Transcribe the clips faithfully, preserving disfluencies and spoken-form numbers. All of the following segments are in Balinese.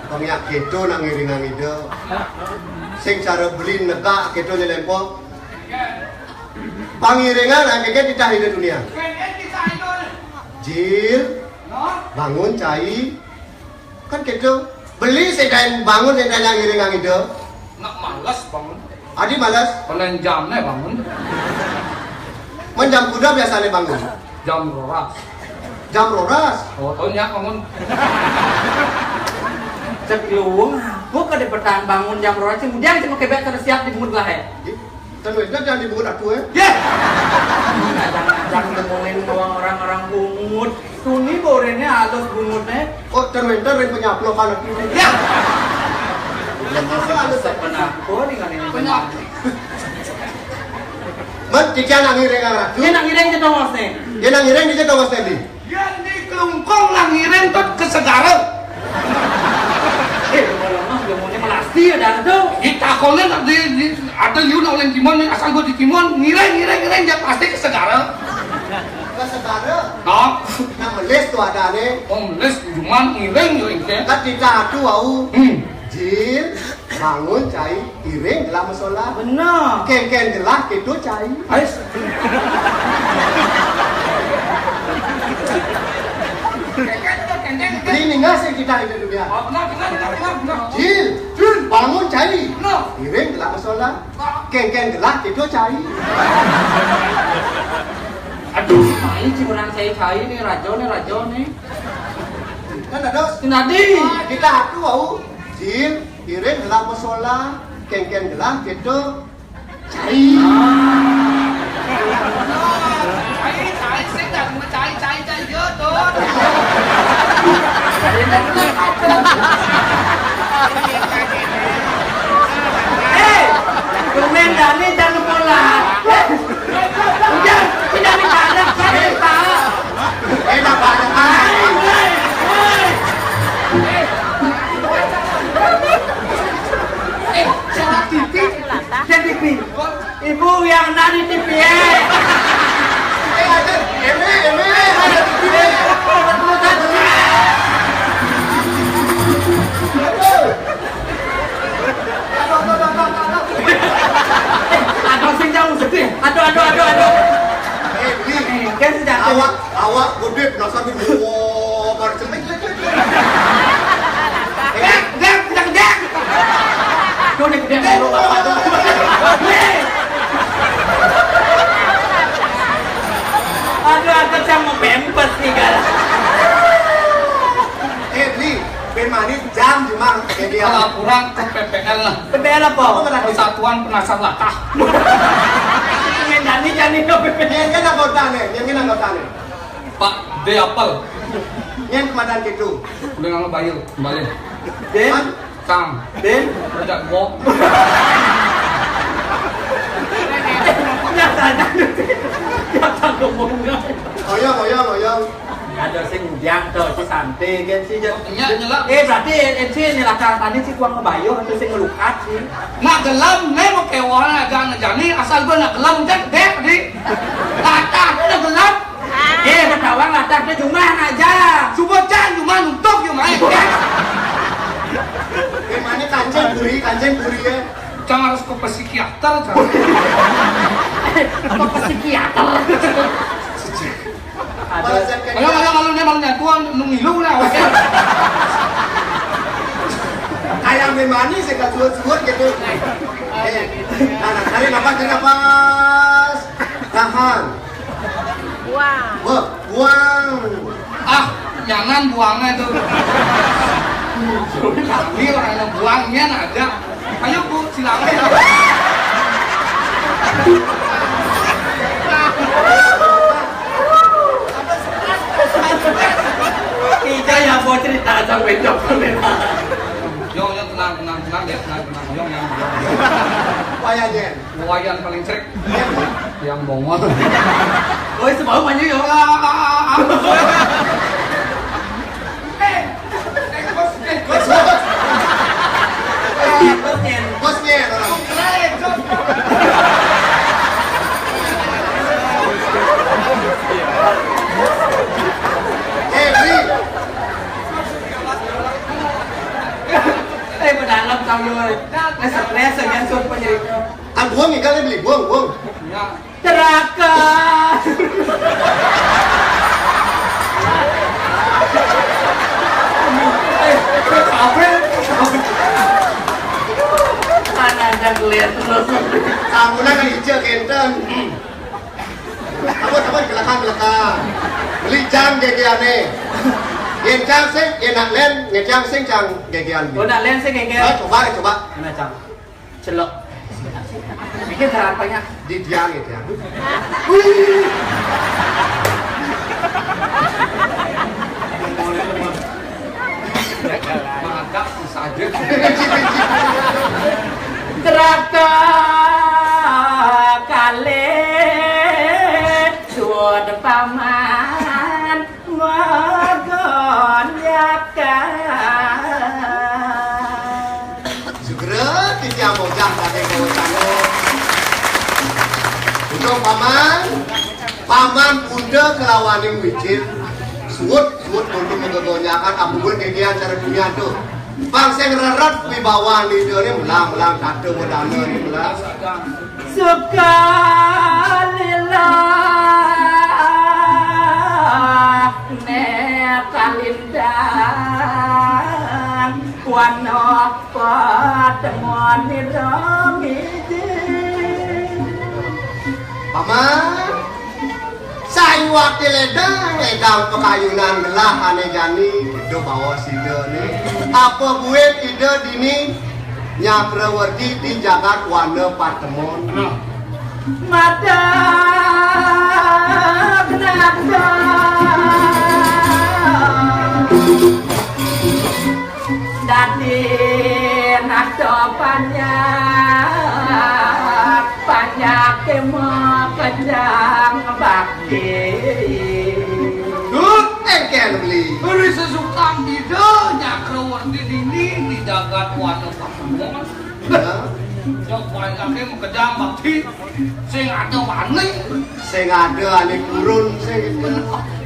Wong yak kéto nak ngiringang Ida. Sing cara beli negak kéto nyelémpok. Pangiringan akéh titah Ida dunia. Jil, bangun cai. Kan kéto. Beli sédan bangun sédan ngiringang Ida. Nak males bangun. Adi males. Penen jamné bangun. Men jam kuda biasané bangun? Jam roras. Jam roras. Oh, tahu nyak bangun. Cék luung, buka di petang bangun jam roras, kemudian cuma kebek kada siap di bangun lah, eh. Ih, ten wénten jangan di bangun atuh, eh. Ya. Jangan-jangan ngomongin orang-orang bungut. Tuni boréné halus bungutné. Oh, ten wénten ring penyaplokan atuh. Ya. Kenapa nih kan ini? Men, titiang nak ngiring, Ratu. Dia nak ngiring di tongosné. Dia nak ngiring di tongosné, di. Yén di Klungkung nak ngiring tuh ka segara. Eh, kalau mah, dia maunya melasti ada tuh. Ditakonin di, di, ada liu nak ulin timun, asal gua di timun, ngiring, ngiring, ngiring, dia pasti ka segara. Ka segara? Nah. Nah, melis tuh adané. Oh, melis, cuman ngiring yo engké. Kan titah atuh wau. Hmm. Jil, bangun cai, iring gelah musola. Bener. Kéngkén gelah kéto cai. Ais. Ini nggak sih kita hidup dunia. Oh, benar, benar, benar, benar, benar. Jil, Jil, bangun cai. Benar. Iring gelah musola. Kéngkén gelah kéto cai. Aduh, cai, cai, cai nih, rajo nih, rajo nih. Kan ada. Tadi. Kita atuh wau. Jil, iring gelah musola, kéngkén gelah kéto cai. Cai, cai, sing dah, cai, cai, cai, yo, tuh. Eh, Domen Dani jangan pola. Udah, tidak dikarep, saya tahu. Enak banget. Eh, salah titik. Jadi bingung. Ibu yang nari T V ya. Eh, ada. Eme, eme, ada T V. Aduh, sing jauh sedih. Aduh, aduh, aduh, aduh. Eh, Bi. Eh, kan sudah. Awak, awak gede penasaran. Wow, baru cek, cek, cek, cek. Eh, Dek, Dek, Dek, Dek. Tuh, Dek, Dek, lu apa tuh? Aduh, aku sama pempes nih, guys. Eh, Bi, ben manis jam cuma kayak dia. Kalau kurang ke P P L lah. P P L apa? Apa berarti? Persatuan Penasar Latah. Yang Dani, Dani ke P P L. Yang kan anggota nih, yang kan anggota nih. Pak D Apel. Yang kemadan gitu. Udah nggak bayar, kembali. Din? Hah? Kang. Din? Tidak gua. Nyata, nyata. Nyata ngomongnya. Oyong, oyong, oyong. Ada sing udiang tuh, si Santi, kan si Jan. Nya, nyelak. Eh, berarti N C nyelaka tadi si kuang ngebayuh atau sing ngelukat sih. Nak gelem, né mau kéwala aja ngejani, asal gua nak gelem, cék, dék, di. Latah, nak gelem. Eh, betawang latah, té jumah aja. Subuh can, jumah nuntuk, jumah, ya. Gimana kancing buri, kancing buri, ya? Cang harus ke psikiater, Cang. Ke psikiater. Aduh. Ayo, ayo, kalau dia malu nyatuan, nu ngilu lah, awas ya. Kayak main manis ya, suut-suut gitu. Eh, nah, nah, tarik napas, tarik napas. Tahan. Buang. Wah, buang. Ah, jangan buangnya itu. Kami orang yang buangnya ada. Ayo, Bu, silakan. Ija ya mau cerita sampai jok. Yo, yo, tenang, tenang, tenang, ya, tenang, tenang, yo, yo, yo. Wayahnya. Wayan paling cék. Yang bongol. Woi, sebau maju, yo. Ah, ah, ah, ah. Eh, eh, bos, eh, bos. Bos, bos, bos. Ayo, eh. Stres, eh, nyansut penyakit. Ah, buang, tinggal beli, buang, buang. Ya. Neraka. Eh, apa? Mana ada kelihatan terus. Kamu nak kerja kenten. Apa, apa, gelakang, gelakang. Beli jam gegeane. Yen cang sing, yen nak len, yen cang sing cang gegean. Oh, nak len sing gegean. Ah, coba, coba. Mana, Cang? Celok. Bikin harapannya. Di dia gitu ya. Wih. Mantap saja. Neraka kalih suud paman magonyakan. Segera titiang bocah saking Kawecana. Untung paman, paman bunda kelawaning wicin. Suud, suud untuk menggonyakan ampun kegiatan cara dunia tuh. Pang sing reret wibawan idane melang-melang kata wedana ni melang. Sukalillah ne kalintang wana patemon nira miji. Paman, sayuwakti ledang, ledang pakayunan gelah ane jani, ida bawa sida ni. Apa buin ida dini nyakrawerti di jagat wana patemon? Nah. Mata kenapa? Dadi nado panjak, panjake makejang bakti. Duh, engken beli. Beri sesukan ida nyakrawerti dini di jagat wana patemon. Ya. Jok panjake makejang bakti. Sing ada wani. Sing ada ane kurun sing.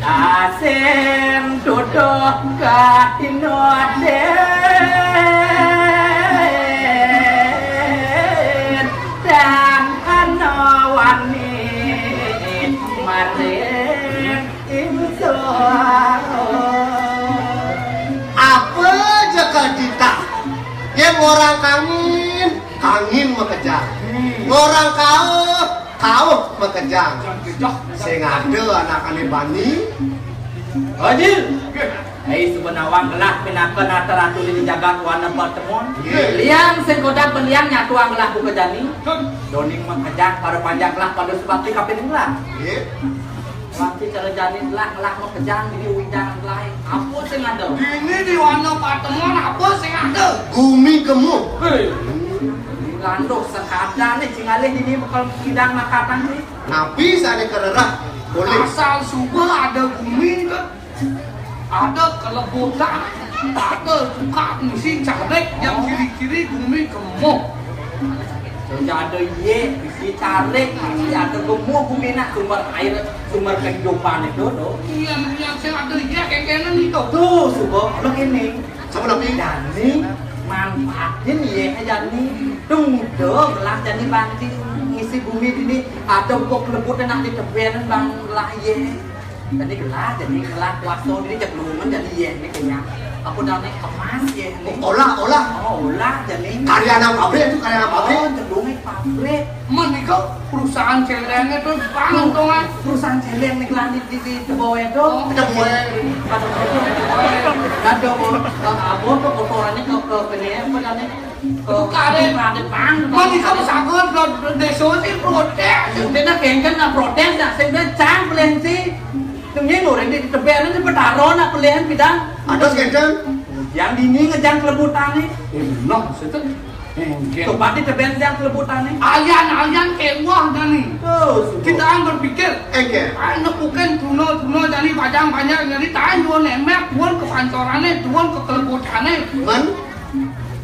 Asing duduk ka tinoden dan ana wani maring ingsun. Apa jaka titah? Yen orang kangin, kangin makejang. Hmm. Orang kauh, kauh makejang. Sing ada anakane bani. Haji. Hai, suba nawang gelah pinaka nata ratu di jagat wana patemon. Nggih. Liang sing kodak beliang nyatuang gelah buka jani. Betul. Doning makejang pada panjang gelah pada sebakti kaping gelah. Nggih. Waktu cara jani gelah, gelah makejang di uwidan gelah. Apa sing ada? Dini di wana patemon apa sing ada? Gumi gemuh. Hei. Landuh sekadar ni, sing alih dini bakal kidang makatang ni. Napi sane kererah? Boleh. Asal suba ada gumi tu. Ada kelebutan, ada tukang misi carik yang kiri-kiri gumi gemuh. Jadi ada iye, misi carik, misi ada gemuh gumi nak sumber air, sumber kehidupan itu tu. Iya, yang sing ada iye kengkengan itu. Tu, suba, kalau kini. Sama napi? Jani, manfaatin iye jani. Tunggu gelah jani banting ngisi gumi dini. Ada buku kelebut nak ditebenan bang gelah iye. Jani gelah, jani gelah kuasa dini jak lungan jani iye ni kenyang. Apa dane kemas iye ni? Olah, olah. Oh, olah jani. Karya anak pabrik tu, karya anak pabrik. Oh, jak lungan pabrik. Menika perusahaan celengnya tu bangun tu kan. Perusahaan celeng ni gelah di, di, di Teboe tu. Oh. Teboe. Ada, ada, ada, ada, apa tu kotorannya ke, ke, ke ni, apa dane? Tukare. Tukare, bang. Menika pesagun ke desa ni protes. Dia nak kengken nak protes nak, saya bilang cang pelensi. Tunggu orang di tebenan ni petaro nak pelihan bidang. Ada kengken. Yang dini ngejang kelebutan ni. Eh, benar, saya tu. Engke. Coba di teben jang kelebutan ni. Alian-alian kewah jani. Oh, suka. Kita ang berpikir, engke, ai nepukin tuna-tuna jani bajang banyak jani tahan dua nemek, tuan ke pancorane, tuan ke kelebutane. Man?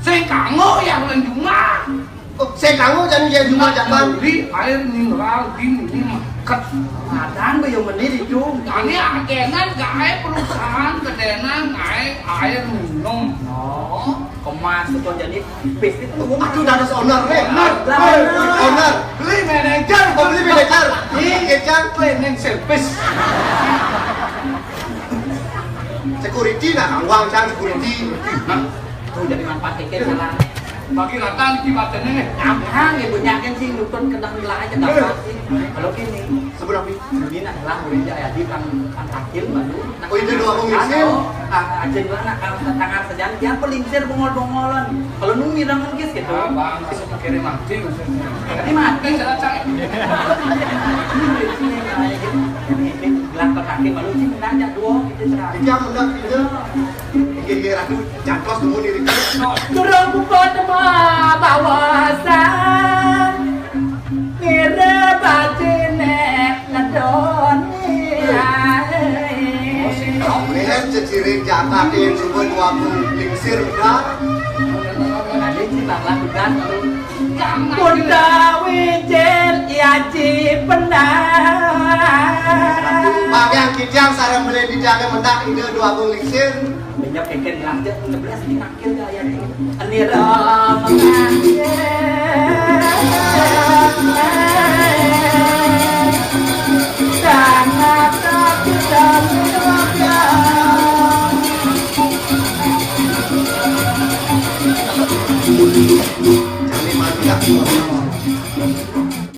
Sing kanggo ya ulen jumah. Oh, sing kanggo jani ya jumah jaban. Beli air mineral di minimarket. Madan be yo meni di jum. Jani agenan gae perusahaan gedenan gae air minum. Oh. Emas itu jadi bisnis tuh. Aduh, dados owner, eh. Owner. Owner. Beli manajer. Oh, beli manajer. Ini kan cleaning service. Security, nah, uang cang security. Nah, tuh jadi manfaat keke salah. Bagi rata niki patene. Gampang ya, banyakin sih nutut kedang gila aja gampang sih. Kalau gini, sebelum ini adalah murid ya di kan kan takil baru. Oh, itu dua puluh mesin. Aja dua nak kalau tangan sejam dia pelingsir bongol-bongolan. Kalau numi dengan kis gitu. Ah, bang, masuk kiri mati maksudnya. Ini mati salah cak. Ini gelang ke kaki malu sih nanya dua gitu cerah. Jadi yang mendak itu gigi ratu jangkos tunggu diri. Turun buka tema bawasan. Ngira bajine ngedoni. Lihat ceciri jatah yang cuma dua puluh lingsir udah. Tadi sih bakal udah tuh. Bunda wijil yaji benar. Bang yang kijang sarang beli di jaga mendak ini dua puluh lingsir. Banyak keken belanja sebelas di nakil gaya nih. Nira mengakhir.